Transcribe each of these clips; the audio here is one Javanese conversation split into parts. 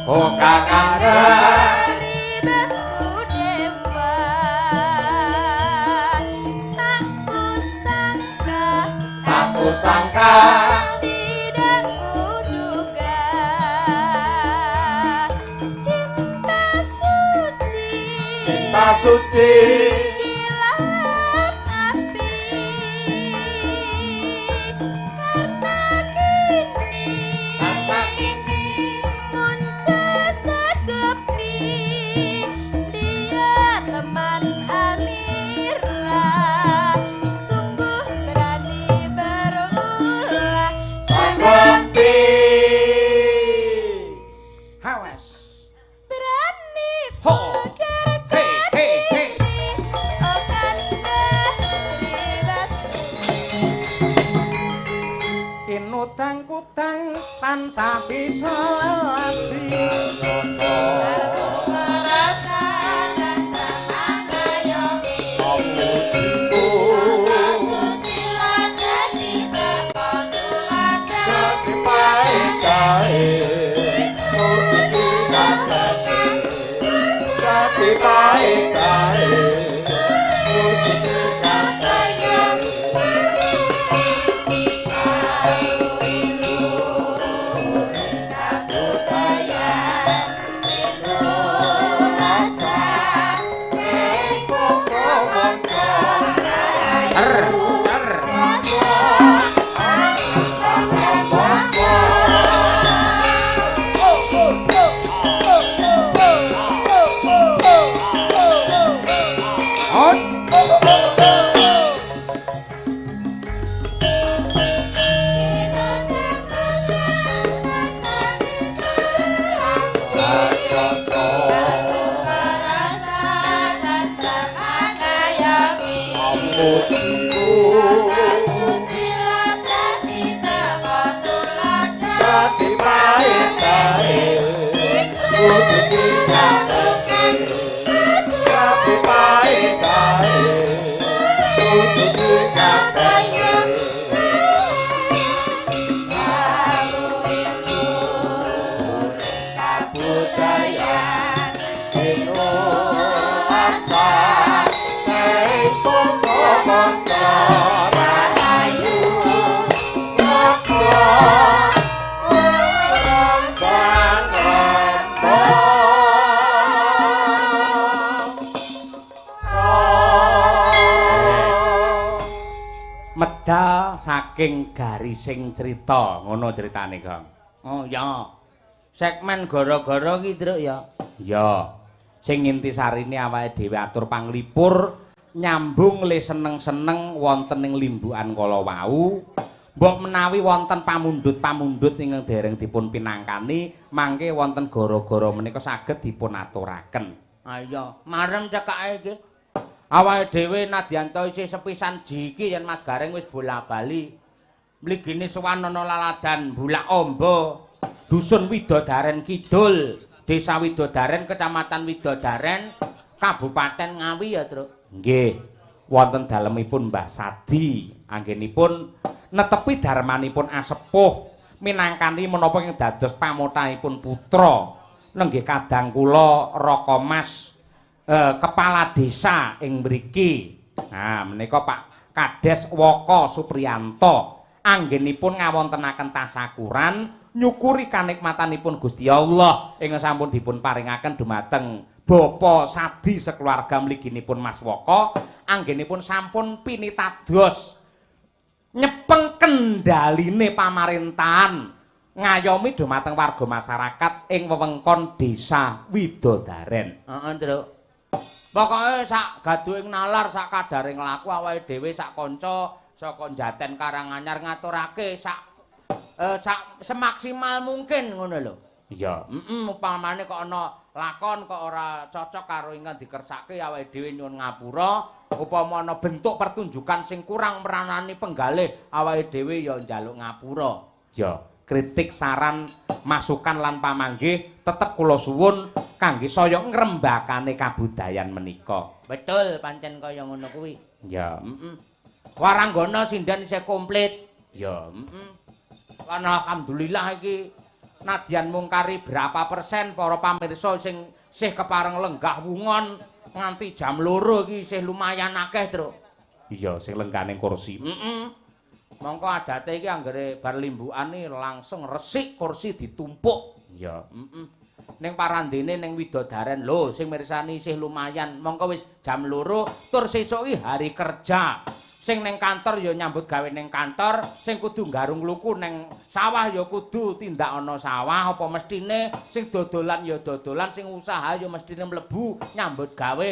Oh Kakanda Sri Basudewa, tak kusangka, tak kusangka, tidak kuduga, cinta suci, cinta suci dilalap api. Karena kini, karena kini muncul segepi, dia teman Amira, sungguh berani berulah. Sanggepi. Hawas. Berani Ho. vulgar Hey, hey, hey. Kediri. Oh Kanda Sri Basudewa. Kinutang kutang tansah bisa lelaji. Rasa tentrem angayomi, susila dadi teko tuladha. Dadi pae-kae kudu dikatake. Dadi pae-kae kudu dikatake. Kabudayan pinulasa ing Bangsa manca Er, er. Hot. Dadi pae-kae kudu dikatake. Dadi pae-kae kudu dikatake. Kabudayan Pinulasa ing bangsa manca rahayu raga ramban rembang. Medal saking garising cerita, ngono ceritane, Gong. Oh ya. Segmen gara-gara ki, Truk ya. Ya. Sing intisarine awake dhewe atur panglipur nyambung le seneng-seneng wonten ing limbukan kala wau. Mbok menawi wonten pamundhut-pamundhut ingkang dereng dipun pinangkani, mangke wonten gara-gara menika saged dipun aturaken. Ah iya, marem cekake iki. Awake dhewe nadyan isih sepisan ji iki yen Mas Gareng wis bola-bali. Mligine sowan ana laladan Bulak Amba, Dusun Widodaren Kidul, Desa Widodaren, Kecamatan Widodaren, Kabupaten Ngawi ya, Truk. Nggih, wonten dalemipun Mbah Sadi, anggenipun netepi darmanipun asepuh minangkani menapa ing dados pamothahipun putra. Nenggih kadang kula Raka Mas kepala desa ing mriki. Nah, menika Pak Kades Waka Supriyanto anggenipun ngawontenaken tasakuran nyukuri kanikmatanipun Gusti Allah ingkang sampun dipun paringaken dumateng Bapak Sadi sekeluarga mliginipun Mas Waka anggenipun sampun pinitados nyepeng kendaline pamarintahan ngayomi dumateng warga masyarakat ing wewengkon Desa Widodaren. Heeh, Truk. Pokoke sak gaduhing nalar, sak kadaring laku awake dhewe sak kanca saka Jaten Karanganyar ngaturake sak sak semaksimal mungkin ngono lho. Iya. Heeh, upamane kok ana lakon kok ora cocok karo ingkang dikersake awake dhewe nyuwun ngapura, upama ana bentuk pertunjukan sing kurang meranani penggalih awake dhewe ya njaluk ngapura. Ya, kritik, saran, masukan lan pamanggih tetep kula suwun kangge saya ngrembakane kabudayan menika. Betul, pancen kaya ngono kuwi. Ya, heeh. Waranggana sinden isih komplit. Ya, heeh. Lan alhamdulillah iki Nadyan mungkari berapa persen para pamirsa sing sih kepareng lenggah wungon nganti jam 2 iki isih lumayan akeh, Truk. Iya, sing lenggah ning kursi. Heeh. Mongko adate iki anggere bar limbukan langsung resik kursi ditumpuk. Iya. Heeh. Ning parandene ning Widodaren lho sing mirsani isih lumayan. Mongko wis jam 2 tur sesuk iki hari kerja. Sing ning kantor ya nyambut gawe ning kantor, sing kudu nggarung luku ning sawah ya kudu tindak ana sawah apa mestine, sing dodolan ya dodolan, sing usaha ya mestine mlebu nyambut gawe.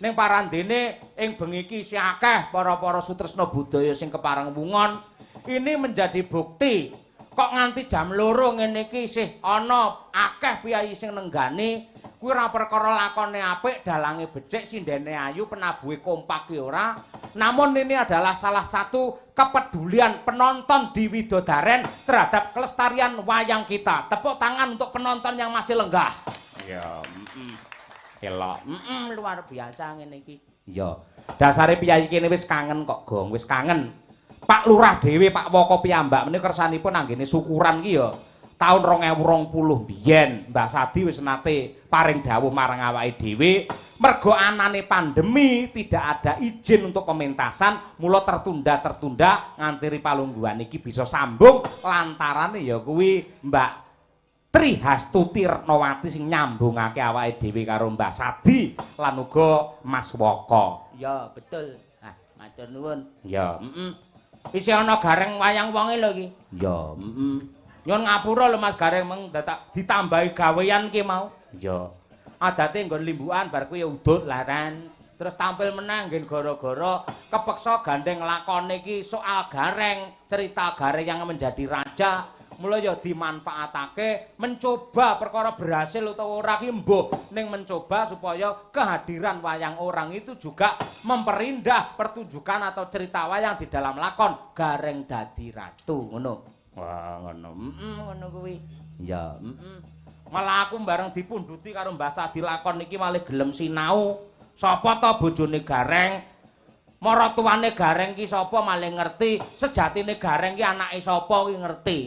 Ning parandene ing bengi iki isih akeh para-para sutresna budaya sing kepareng wungon. Ini menjadi bukti kok nganti jam 2 ngene iki isih ana akeh piyayi sing nenggani. Kuwi ora perkara lakone apik, dalange becik, sindene ayu, penabuhe kompak ki ora. Namun ini adalah salah satu kepedulian penonton di Widodaren terhadap kelestarian wayang kita. Tepuk tangan untuk penonton yang masih lenggah. Iya, elok. Luar biasa ngene iki. Iya. Dasare piyayi kene wis kangen kok, Gong, wis kangen. Pak Lurah dhewe, Pak Woko piyambak menika kersanipun anggene syukuran ki ya taun 2020 biyen. Mbah Sadi wis nate paring dawuh marang awake dhewe, mergo anane pandemi tidak ada izin untuk pementasan, mula tertunda-tertunda nganti palungguhan iki bisa sambung lantarane ya kuwi Mbak Trihastuti Retnowati sing nyambungake awake dhewe karo Mbah Sadi lan uga Mas Woko. Ya, betul. Ah, matur nuwun. Ya, heeh. Isih ana gareng wayang wonge lho iki. Ya, heeh. Nyuwun ngapura lho Mas Gareng meng dadak ditambahi gawean ki mau. Ya. Adate nggon limbukan bar kuwi udut laren, terus tampil menang nggen gara-gara kepeksa gandeng lakone iki soal gareng, cerita gareng yang menjadi raja. Mula ya dimanfaatake mencoba perkara berhasil utawa ora ki mbuh, ning mencoba supaya kehadiran wayang orang itu juga memperindah pertunjukan atau cerita wayang di dalam lakon Gareng Dadi Ratu ngono. Wah, ngono. Ngono kuwi. Iya, Malah aku bareng dipunduti karo Mbah Sadi lakon iki malih gelem sinau. Sapa to bojone Gareng? Maratuwane Gareng ki sapa malih ngerti, sejatine Gareng ki anake sapa ki ngerti.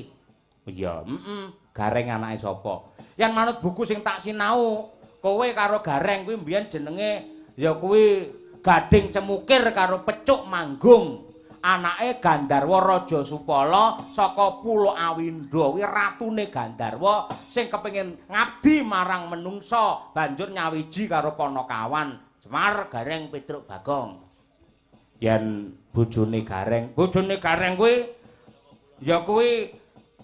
Iya, Gareng anake sapa? Yen manut buku sing tak sinau, kowe karo Gareng kuwi mbiyen jenenge ya kuwi Gading Cemukir karo Pecuk Manggung. Anake Gandharwa Raja Supala saka Pulo Awindha kuwi ratune Gandharwa sing kepengin ngabdi marang menungsa banjur nyawiji karo Panakawan Semar Gareng Petruk Bagong. Yen bojone Gareng, bojone Gareng kuwi ya kuwi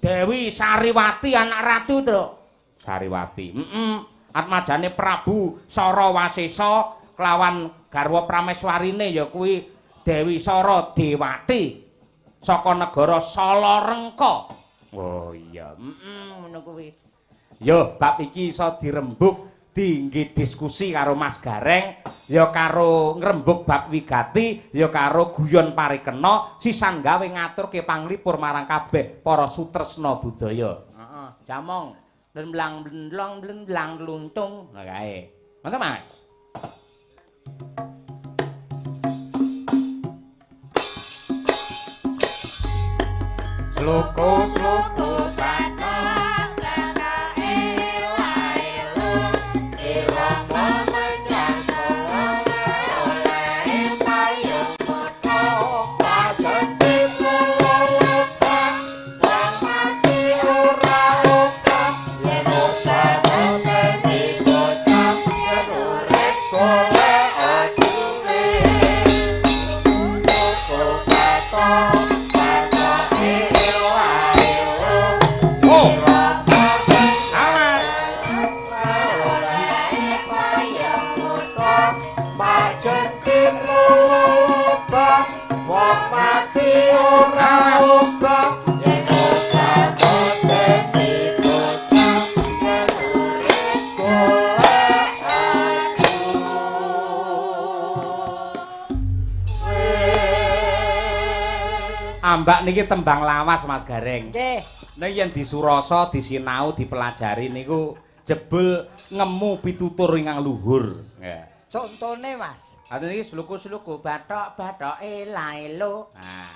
Dewi Sariwati anak ratu, Truk. Sariwati. Heeh. Atmajane Prabu Sarawasesa kelawan garwa prameswarine ya kuwi Dewi Sara Dewati saka negara Salarengka. Oh iya, ngono kuwi. Yo bab iki iso dirembug dingge diskusi karo Mas Gareng, ya karo ngrembug bab wigati, ya karo guyon parikena, sisan gawe ngaturke panglipur marang kabeh para sutresna budaya. Heeh, jamong blenblang blenlong blenblang luntung. Nah kae. Mantap, Mas. Sluku-sluku batok batok ela-elo sirama menyang Solo oleh payung mutha pajeke lolo-lobang wong mati ora obah yen ora dadi bocah yen urip golek aduwe. Sluku batok Ambak niki tembang lawas Mas Gareng. Nggih. Nek yen disurasa, disinau, dipelajari niku jebul ngemu pitutur ingkang luhur. Nggih. Contone Mas. Ate niki sluku-sluku bathok-bathok ela-elo. Nah.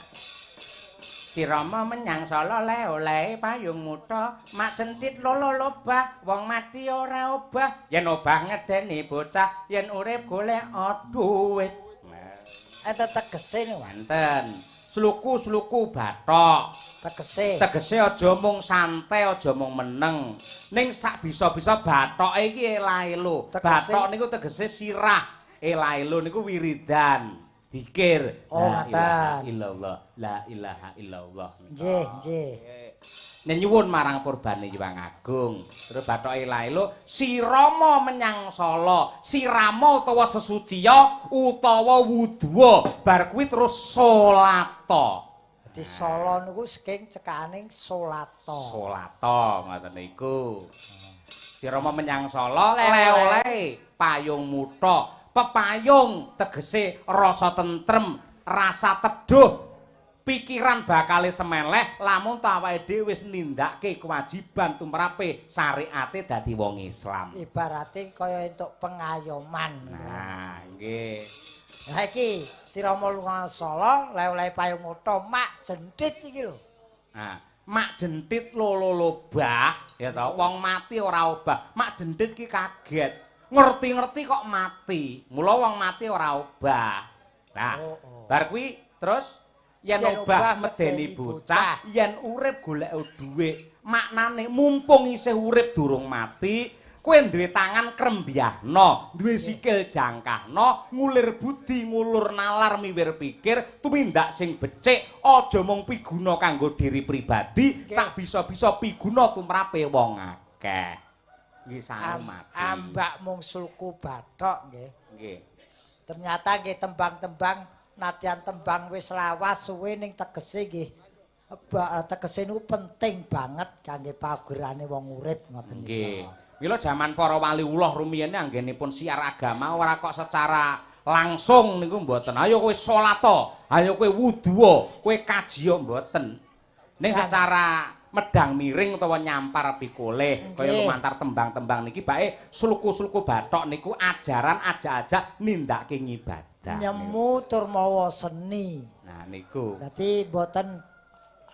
Sirama menyang Solo le-olehe payung mutha, mak centit lolo lobah, wong mati ora obah, yen obah ngedeni bocah, yen urip golek dhuwit. Enten tegese niku, Mas. Enten. Sluku-sluku bathok. Tegese. Tegese aja mung santai, aja mung meneng. Ning sak bisa-bisa bathoke iki ela-elo. Bathok niku tegese sirah. Ela-elo niku wiridan, dikir. Oh, La ngaten. ilaha illallah, la ilaha illallah. Nggih, nggih. Nyuwun marang purbane Hyang Agung. Terus bathoke ela-elo sirama menyang Solo, sirama utawa sesuciya utawa wuduwa. Bar kuwi terus salata. Dadi Solo niku saking cekane salata. Salata ngoten niku. Sirama menyang Solo, le-olehe payung mutha. Pepayung tegese rasa tentrem, rasa teduh. Pikiran bakale semeleh lamun ta awake dhewe wis nindakake kewajiban tumrape syariate dadi wong Islam. Ibarate kaya entuk pengayoman. Nah, nggih. Lah iki sirama lunga Solo, le-olehe payung mutha, mak jentit iki lho. Nah, mak jentit lolo lobah, ya ta, wong mati ora obah. Mak jentit ki kaget. Ngerti-ngerti kok mati. Mula wong mati ora obah. Nah, bar kuwi terus yen obah medeni bocah, yen urip golek dhuwit. Maknane mumpung isih urip durung mati, kowe duwe tangan krembyahno, duwe sikil jangkahno, ngulir budi, ngulur nalar, miwir pikir, tumindak sing becik, aja mung piguna kanggo diri pribadi, sak bisa-bisa piguna tumrape wong akeh. Nggih sangu mati. Ambak mung sulku bathok nggih. Nggih. Ternyata nggih tembang-tembang nadyan tembang wis lawas suwe ning tegese nggih. Tegese niku penting banget kangge pagerane wong urip ngoten niku. Nggih. Mila jaman para waliullah rumiyin anggenipun siar agama ora kok secara langsung niku mboten. Ayo kowe salat, ayo kowe wuduwa, kowe kajiya mboten. Ning secara medang miring utawa nyampar pikoleh kaya lumantar tembang-tembang niki bae sluku-sluku bathok niku ajaran ajak-ajak nindakake ngibadah. Nyemu tur mawa seni. Nah niku. Dadi mboten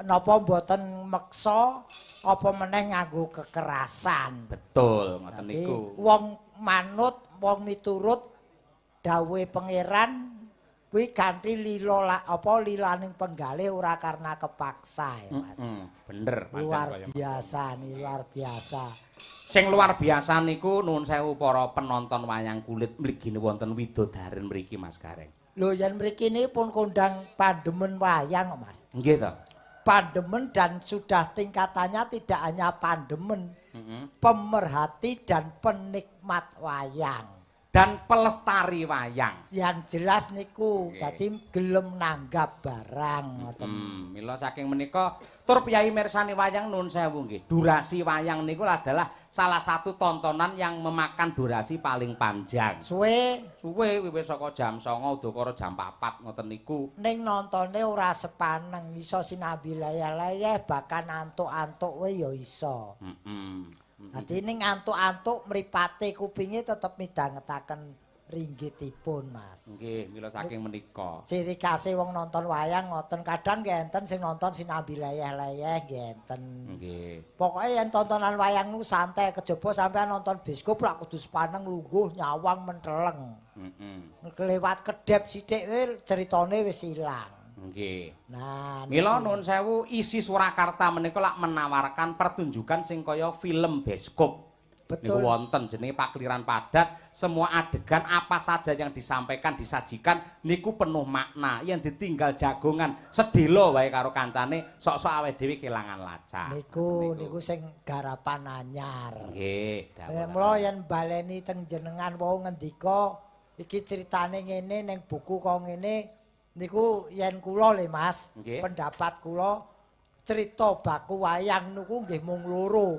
napa mboten meksa apa meneh nganggo kekerasan. Betul, ngoten niku. Wong manut, wong miturut dawuhe pangeran kuwi kanthi lila apa lilaning penggalih ora karena kepaksa ya Mas. Bener, luar biasa nih, luar biasa. Sing luar biasa niku nuwun sewu para penonton wayang kulit mligine wonten Widodaren mriki Mas Gareng. Lho yen mriki niki pun kondang pandemen wayang kok Mas. Nggih to. Pandemen dan sudah tingkatannya tidak hanya pandemen, pemerhati dan penikmat wayang. Dan pelestari wayang. Yang jelas niku dadi gelem nanggap barang ngoten. Mila saking menika tur piyai mirsani wayang nuwun sewu nggih. Durasi wayang niku adalah salah satu tontonan yang memakan durasi paling panjang. Suwe, suwe wiwit saka jam 09.00 udakara jam 4 ngoten niku. Ning nontone ora sepaneng, iso sinambi leyeh-leyeh bahkan antuk-antuk we ya iso. Dadi ning antuk-antuk mripate kupinge tetep midhangetaken ringgitipun Mas. Nggih, mila saking menika. Ciri khase wong nonton wayang ngoten, kadang nggih enten sing nonton sinambi leyeh-leyeh nggih enten. Nggih. Pokoke yen tontonan wayang nu santai, kejaba sampean nonton bioskop lak kudu sepaneng lungguh nyawang menteleng. Kelewat kedhep sithik wae ceritane wis ilang. Nggih. Nah, mila nuwun sewu isi Surakarta menika lak menawarkan pertunjukan sing kaya film bioskop. Betul. Niku wonten jenenge pakliran padat, semua adegan apa saja yang disampaikan disajikan niku penuh makna. Yen ditinggal jagongan sedelo wae karo kancane, sok-sok awake dhewe kelangan lacak. Niku niku sing garapan anyar. Nggih. Mula yen baleni teng jenengan wau ngendika iki critane ngene ning buku kok ngene. Niku yen kula le Mas, pendapat kula cerita baku wayang niku nggih mung loro.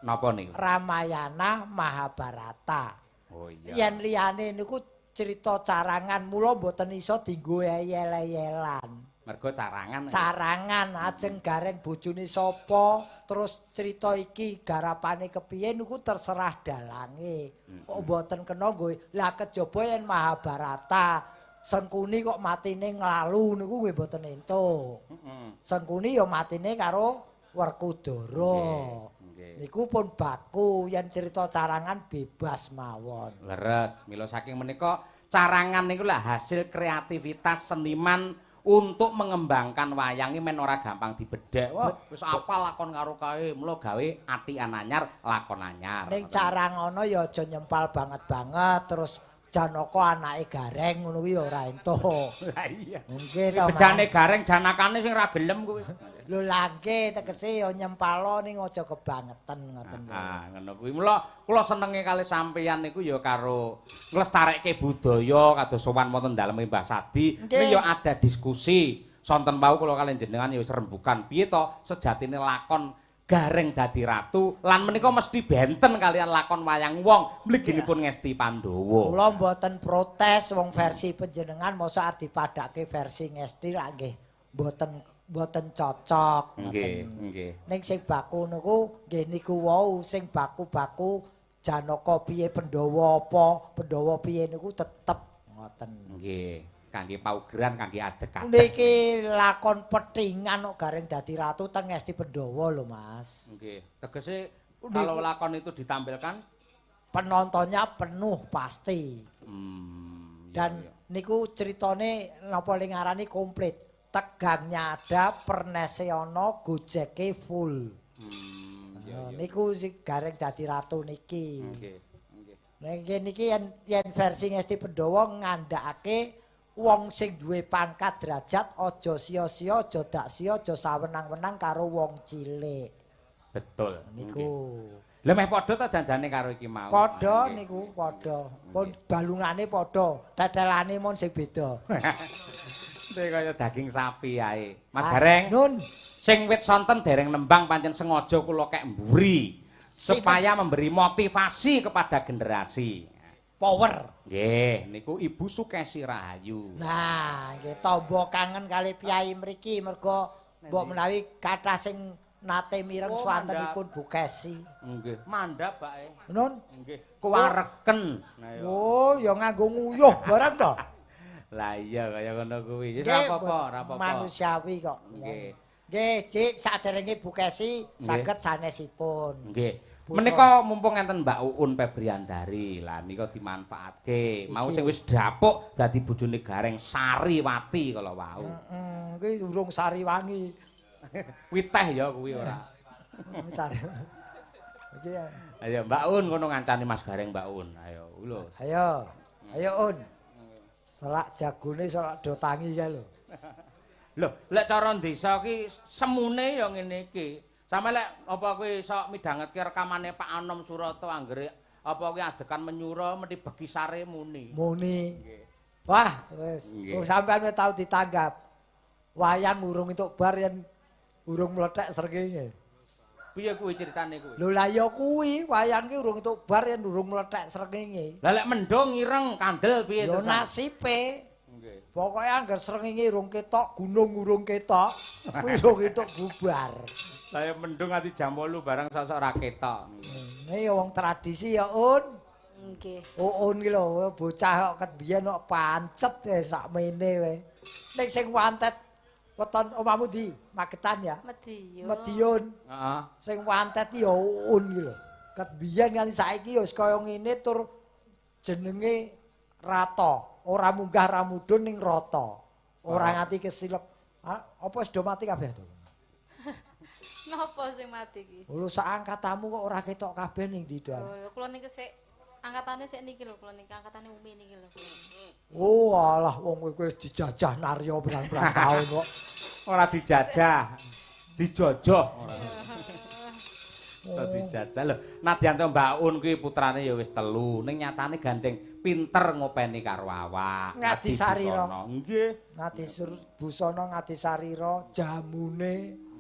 Napa niku? Ramayana, Mahabharata. Oh iya. Yen liyane niku cerita carangan, mula mboten iso dienggo eyel-eyelan. Mergo carangan. Carangan ajeng Gareng bojone sapa, terus cerita iki garapane kepiye niku terserah dalange. Kok mboten kena nggo. Lah kejaba yen Mahabharata Sengkuni kok matine nglalu niku nggih mboten entuk. Heeh. Sengkuni ya matine karo Werkudara. Nggih. Niku pun baku yen cerita carangan bebas mawon. Leres, mila saking menika carangan niku lah hasil kreativitas seniman untuk mengembangkan wayang men ora gampang dibedhek. Wah, wis apal lakon karo kae, mula gawe atikan anyar, lakon anyar. Ning carangono ya aja nyempal banget-banget terus Janaka anake Gareng ngono kuwi ya ora entuk. Lah iya. Nggih to, Mas. Bejane Gareng janakane sing ora gelem kuwi. Lho lha nggih tegese ya nyempalo ning aja kebangetan ngoten lho. Ah, ngono kuwi. Mula kula senenge kali sampeyan niku ya karo nglestarekke budaya kados sowan wonten daleme Mbah Sadi. Ini ya ada diskusi. Sonten wau kula kaliyan jenengan ya wis rembukan piye to sejatine lakon Gareng dadi ratu lan menika mesti benten kalian lakon wayang wong mliginipun Ngesti Pandhawa. Kula mboten protes wong versi panjenengan mosok arep dipadhake versi Ngesti lak nggih mboten cocok ngoten. Nggih, nggih. Ning sing baku niku nggih niku wau sing baku-baku Janaka piye Pandhawa apa, Pandhawa piye niku tetep ngoten. Nggih, kangge paugeran, kangge adeg-adeg. Niki lakon petingan kok Gareng dadi ratu teng Ngesti Pandhawa lho, Mas. Nggih, tegese kalau lakon itu ditampilkan penontonnya penuh pasti. Dan iya. Niku ceritane napa le ngarani komplit. Tegangnya ada, pernese ana, gojeke full. Iya, iya. Niku si Gareng dadi ratu niki. Nggih, nggih. Niki niki yen versi Ngesti Pandhawa ngandhakake wong sing duwe pangkat derajat aja sia-sia, aja dak sia, aja sawenang-wenang karo wong cilik. Betul. Niku. Lha meh padha ta janjane karo iki mau. Padha niku, padha. Pun balungane padha, tetelane mon sing beda. Nek kaya daging sapi ae. Mas Gareng. Nun. Sing wit sonten dereng nembang pancen sengaja kula kek mburi supaya memberi motivasi kepada generasi. Power. Nggih, niku Ibu Sukesi Rahayu. Nah, nggih tombo kangen kali piyai mriki mergo mbok menawi kathah sing nate mireng swantenipun Bu Kesi. Nggih, mandhap bae. Nun. Nggih, kuwareken. Oh, ya nganggo nguyuh barang to. Lah iya kaya ngono kuwi. Wis ora apa-apa, ora apa-apa. Manusiawi kok. Nggih. Nggih, Cik, saderenge Bu Kesi saged sanesipun. Nggih. Menika mumpung enten Mbak Uun Febriandari, lah nika dimanfaatke. Mau sing wis dapuk dadi bojone Gareng Sariwati kala wau. Heeh, kuwi urung Sariwangi. Kuwi teh ya kuwi ora. Sari. Iki ya. Ayo Mbak Uun ngono ngancani Mas Gareng Mbak Uun. Ayo lho. Ayo. Ayo Un. Selak jagone selak do tangi kae lho. Lho, lek cara desa ki semune ya ngene iki. Sampe lek apa kuwi iso midhangetke rekamane Pak Anom Surata anggere apa kuwi adegan menyura mesti begisare muni. Muni. Nggih. Wah, wis. Wong sampean wis tau ditanggap. Wayang urung entuk bar yen urung mlethek srengenge. Piye kuwi critane kuwi? Lho lah ya kuwi, wayang ki urung entuk bar yen urung mlethek srengenge. Lah lek mendung ireng kandel piye terus? Ya nasibe. Nggih. Pokoke angger srengenge urung ketok, gunung urung ketok, kuwi urung entuk bubar. Lah ya mendung nganti jam 8 barang sosok ra ketok. Ini ya wong tradisi ya, Un. Nggih. Uun ki lho, bocah kok ket biyen kok pancet sakmene wae. Ning sing wantet weton omahmu ndi? Magetan ya? Mediun. Mediun. Heeh. Sing wantet ya Uun ki lho. Ket biyen nganti saiki ya wis kaya ngene tur jenenge rata, ora munggah ra mudhun ning rata. Ora nganti kesilep. Apa wis do mati kabeh to? Napa sing mati iki? Lho sak angkatamu kok ora ketok kabeh ning ndi, Don? Lho kula niki sik angkatane sik niki lho, kula niki angkatane Umi niki lho. Oh alah wong kowe wis dijajah Naryo pirang-pirang taun kok. Ora dijajah, dijojoh ora. Ora dijajah lho. Nadyan to Mbak Un kuwi putrane ya wis 3, ning nyatane gandeng pinter ngopeni karo awak. Ngadi sarira. Nggih. Ngadi busana ngadi sarira, jamune.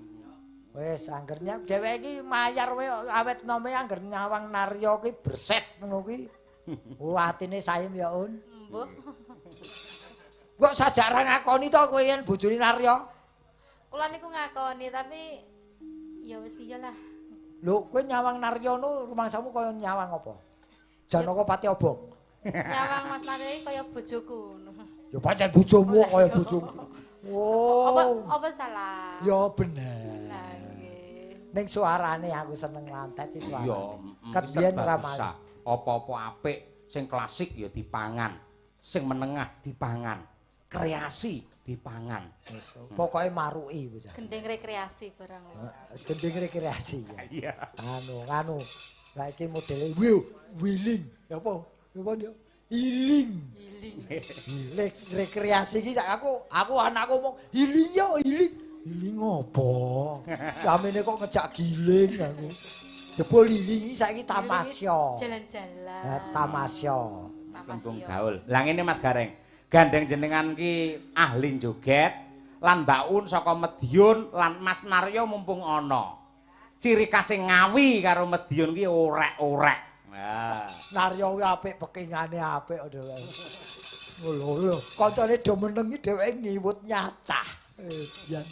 Wis anggernya dheweke iki mayar wae awet nome angger nyawang Naryo ki berset ngono kuwi. Oh atine sayem ya Un. Mbuh. Kok sajak ra ngakoni to kowe yen bojone Naryo? Kula niku ngakoni tapi ya wis iyalah. Lho kowe nyawang Naryo nu rumangsamu kaya nyawang apa? Janaka pati obong. Nyawang Mas Naryo iki kaya bojoku ngono. Ya pancen bojomu kok kaya bojomu. Oh. Apa salah? Ya bener. Lah nggih. Ning suarane aku seneng ngantet iki Iya, suarane. Ket biyen ora mali. Apa-apa apik, sing klasik ya dipangan, sing menengah dipangan, kreasi dipangan. Wis, pokoke maruki bocah. Gending rekreasi barang. Gending rekreasi ya. Iya. Anu. Lah iki modele wheeling. Ya apa? Apa dia? Healing. Healing. Rekreasi iki aku anakku ngomong healing yo healing. Healing apa? Samene kok ngejak giling aku. Jebul healing iki saiki tamasya. Jalan-jalan. Ya tamasya. Tembung gaul. Lah ngene Mas Gareng, gandeng jenengan ki ahli joget lan Mbak Un saka Mediun lan Mas Naryo mumpung ana. Ciri khase Ngawi karo Mediun ki orek-orek. Nah, Naryo kuwi apik pekingane apik dhewe. Lho lho, kancane do meneng iki dheweke ngiwut nyacah. Edan.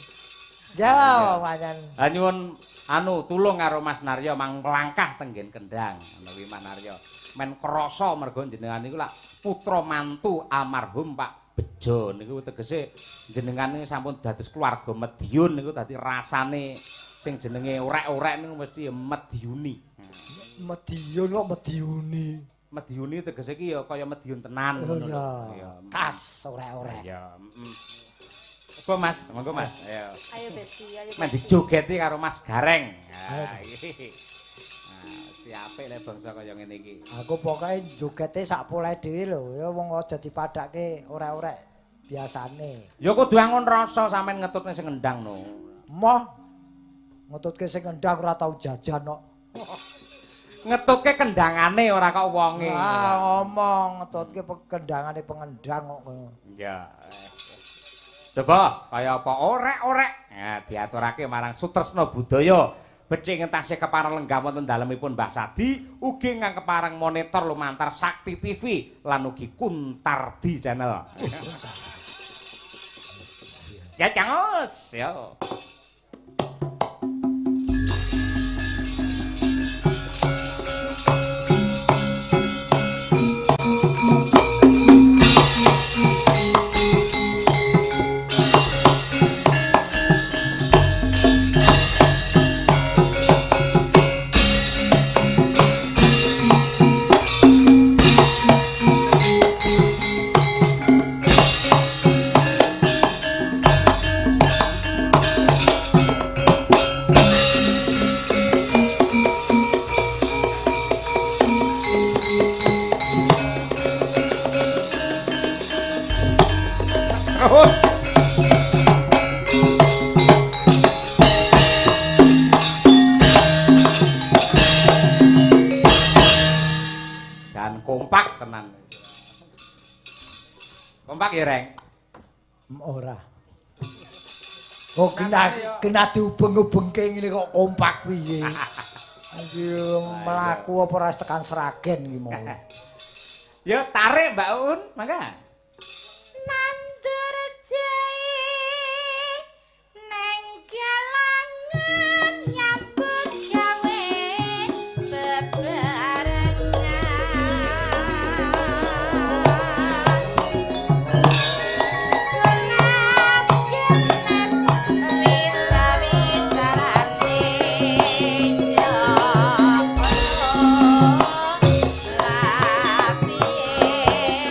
Ya, pancen. Lah nyuwun anu tulung karo Mas Naryo mang langkah tenggen kendang ngono kuwi Mas Naryo. Men krasa mergo jenengan niku lak putra mantu almarhum Pak Bejo niku tegese jenengan niku sampun dados keluarga Mediun niku dadi rasane sing jenenge orek-orek niku mesti ya Mediuni. Mediun kok Mediuni. Mediuni tegese iki ya kaya Mediun tenan Oh ngono lho. iya. Kas orek-orek. Iya, heeh. Apa Mas? Monggo Mas. Ayo. Ayo Besti, ayo Men Besti. dijogeti karo Mas Gareng. Ha iki. Nah, mesti apik lek bangsa kaya ngene iki. Aku pokoke jogete sak polahe dhewe lho, ya wong aja dipadhake orek-orek biasane. Ya kudu angon rasa sampean ngetutne sing ngendang no. Moh ngetutke sing ngendang ora tau jajan kok. Ngetutke kendangane ora kok wonge. Ah, ngomong ngetutke kendangane pengendang kok ngono. Iya. Coba kaya apa orek-orek. Nah, diaturake marang Sutresna Budaya. Becik ngentasih kepareng lenggah wonten dalemipun Mbah Sadi, ugi ingkang kepareng monitor lumantar Sakti TV lan ugi Kuntardi Channel. Ya Cangus, yo. Jan kompak tenan. Kompak ya, Reng? Ora. Kok kena diubeng-ubengke ngene kok kompak piye? Iki mlaku apa ora tekan Sragen iki mau. Ya tarik Mbak Un, mangga. Nandur jahe neng galangan nyambut gawe bebarengan. Genas genes wica-wicarane Joko lah piye.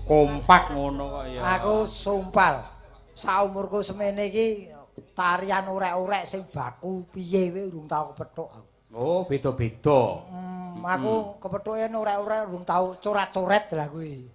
Kompak ngono kok ya. Aku sumpal. Saumurku semene iki tarian orek-orek sing baku piye wae urung tau kepethuk aku. Oh, beda-beda. Aku kepethuke orek-orek urung tau coret-coret lah kuwi.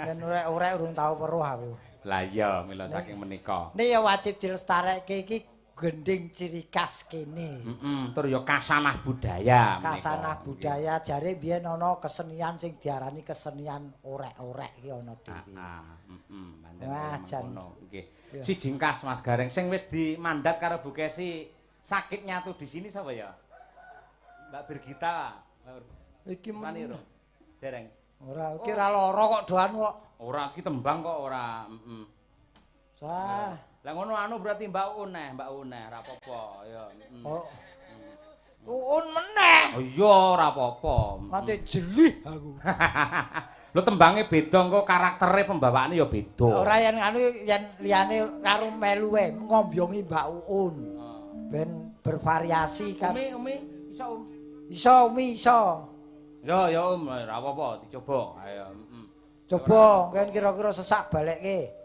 Yen orek-orek urung tau weruh aku. Lah iya, mila saking menika. Ini ya wajib dilestarekke iki gending ciri khas kene. Heeh, tur ya kasanah budaya. Kasanah budaya jare biyen ana kesenian sing diarani kesenian orek-orek iki ana dhewe. Heeh, heeh, pancen ngono. Nggih. Si jingkas Mas Gareng sing wis dimandat karo Bu Kesi sakit nyatu di sini sapa ya? Mbak Birgita. Iki meniro. Dereng. Ora, iki ora lara kok doan kok. Ora iki tembang kok ora, heeh. Sah. Lah ngono anu berarti Mbak Uun neh, Mbak Uun neh, ora apa-apa ya. Oh. Uun meneh. Oh iya, ora apa-apa. Mate jelih aku. Lho tembange beda engko karaktere pembawaane ya beda. Ora yen anu yen liyane karo melu wae ngombyongi Mbak Uun. Ben bervariasi kan. Umi, Umi, iso Um. Iso Umi, iso. Ya ya Om, ora apa-apa dicoba. Ayo, heeh. Coba, kan kira-kira sesak balekke.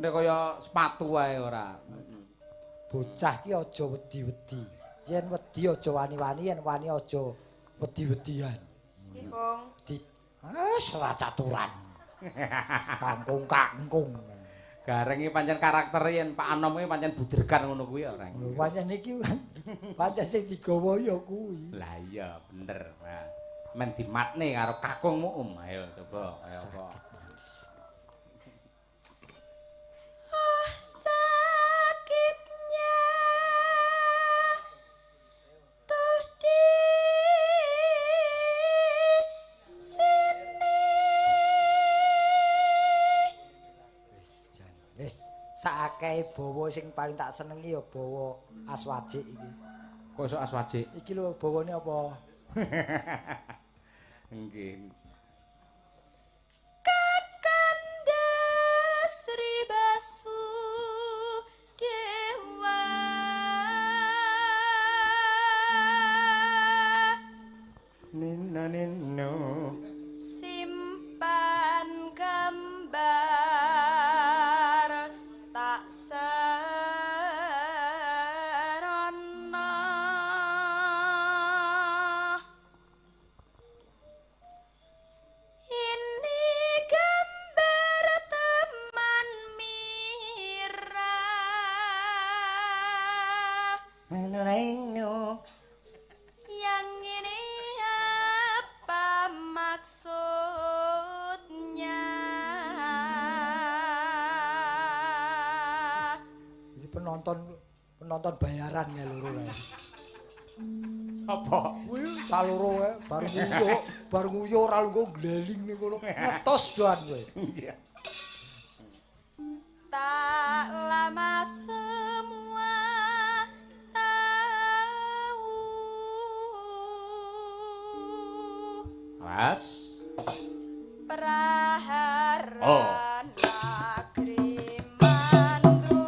Nek kaya sepatu wae ora. Bocah ki aja wedi-wedi. Yen wedi aja wani-wani, yen wani aja wedi-wedian. Nggih, Kong. Di ora caturan. Kangkung-kangkung. Gareng iki pancen karakter yen Pak Anom iki pancen budregan ngono kuwi ya, Reng. Lho pancen iki pancen sing digawa ya kuwi. Lah iya bener. Nah, men dimatne karo kakungmu Om. Ayo coba, ayo apa. Sakitnya tuh di sini. Wis jan, wis saakeh bawa sing paling tak senengi ya bawa aswajik iki. Kok iso aswajik? Iki lho bawane apa? Nggih. Kakanda Sri Basu Dewa Nina nino simpan gambar tak serana. Ini gambar teman Mira. Yang ini apa maksudnya? Iki penonton bayaran ya loro kae. Apa? Kuwi cah loro kae bar nguyuh ora lungguh gleling ning kono. Ngetos doan kowe. Iya. Tak lama semua tahu. Mas. Praharan Oh. negeri Mandura.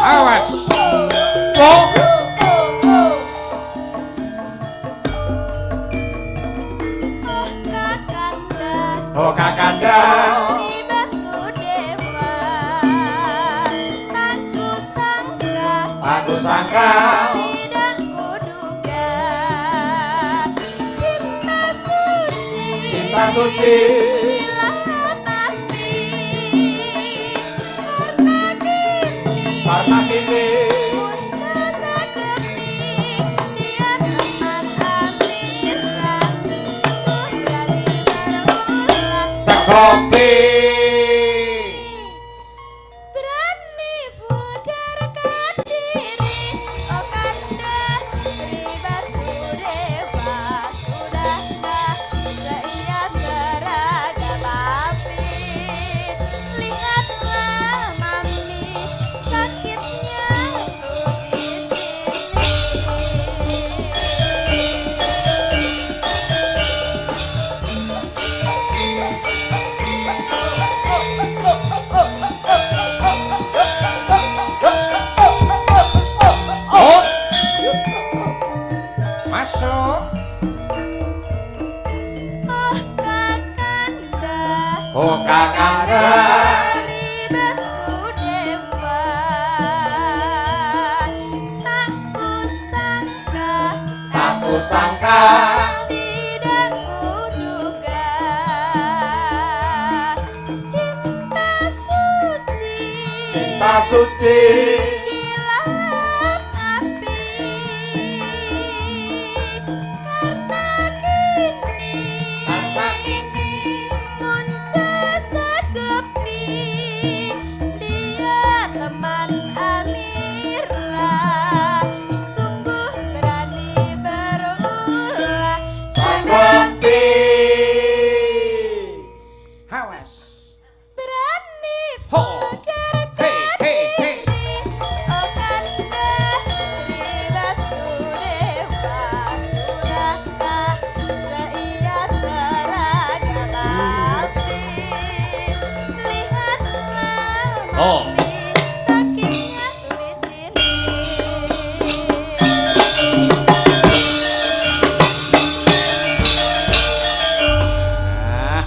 Awas. Oh. kusangka, tidak kuduga. Cinta suci, cinta suci dilahap api. Karena kini, karena kini muncul segepi, dia teman Amira, sungguh berani berulah. Sekopi. Berani vulgarkan diri, oh kanda Sri Basudewa, sudahkah seia seragam api? Lihatlah mami, sakitnya tuh di sini. Oh. Masuk. Oh kakanda, Oh kakanda, Sri Basudewa, tak kusangka, tak kusangka, tidak kuduga. Cinta suci, cinta suci dilahap api. Karena kini, karena kini muncul segepi, dia teman Amira, sungguh berani berulah. sanggupi. Hawas. Berani Ho. vulgarkan Hei, hei, hei. diri, oh kanda Sri Basudewa, sudahkah seia seragam api? Lihatlah Oh. mami, sakitnya tuh di sini. Ah.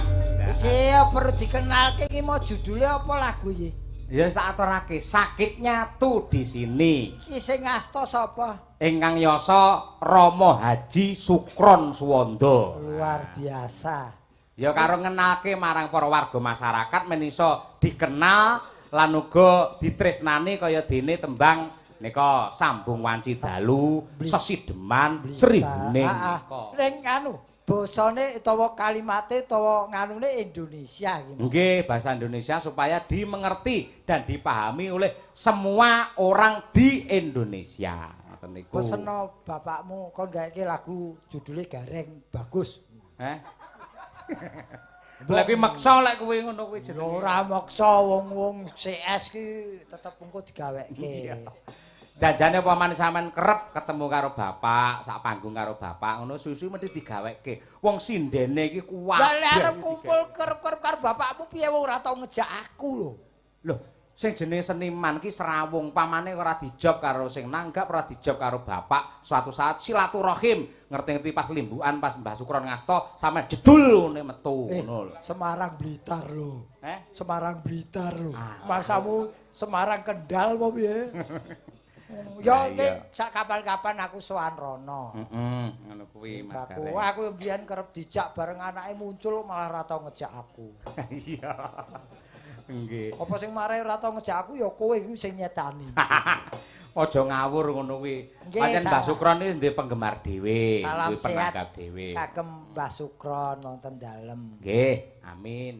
Iki perlu dikenalke iki mau judule apa lagu iki? Ya wis tak aturake, sakitnya tuh di sini. Iki sing ngasta sapa? Ingkang yasa Rama Haji Sukron Suwanda. Luar biasa. Ya karo ngenalke marang para warga masyarakat men iso dikenal lan uga ditresnani kaya dene tembang nika sambung wanci dalu, sesideman, Sri Huning nika. Ning anu basane utawa kalimate utawa nganune Indonesia iki. Nggih, bahasa Indonesia supaya dimengerti dan dipahami oleh semua orang di Indonesia. Ngoten niku. Peseno bapakmu kon gaeke lagu judule Gareng bagus. Eh? Lha kuwi meksa lek kuwi ngono kuwi Ya jenenge. ora maksa wong-wong CS ki tetep engko digaweke. Janjane upamane sampean kerep ketemu karo bapak, sak panggung karo bapak ngono susu mesti digaweke. Wong sindene iki kuwat. Lah lek arep kumpul kerep-kerep karo bapakmu piye wong ora tau ngejak aku lho. Loh, sing jenenge seniman ki serawung, pamane ora dijob karo sing nanggap, ora dijob karo bapak. Suatu saat silaturahim, ngerti-ngerti pas limbukan pas Mbah Sukron ngasta sampean jedul ngene metu ngono lho. Semarang Blitar lho. Eh? Semarang Blitar lho. Ah. Maksamu Semarang Kendal apa piye? Ya iki sak kapan-kapan aku sowan rono. Heeh, ngono kuwi Mas Aku Gareng. aku mbiyen kerep dijak bareng anake muncul malah ora tau ngejak aku. Iya. Nggih. Apa sing marai ora tau ngejak aku ya kowe iku sing nyetani. Aja ngawur ngono kuwi. Nggih, Pancen Mbah salam. Sukron iki duwe penggemar dhewe, Salam duwe sehat penanggap dhewe. kagem Mbah Sukron wonten dalem. Nggih, amin.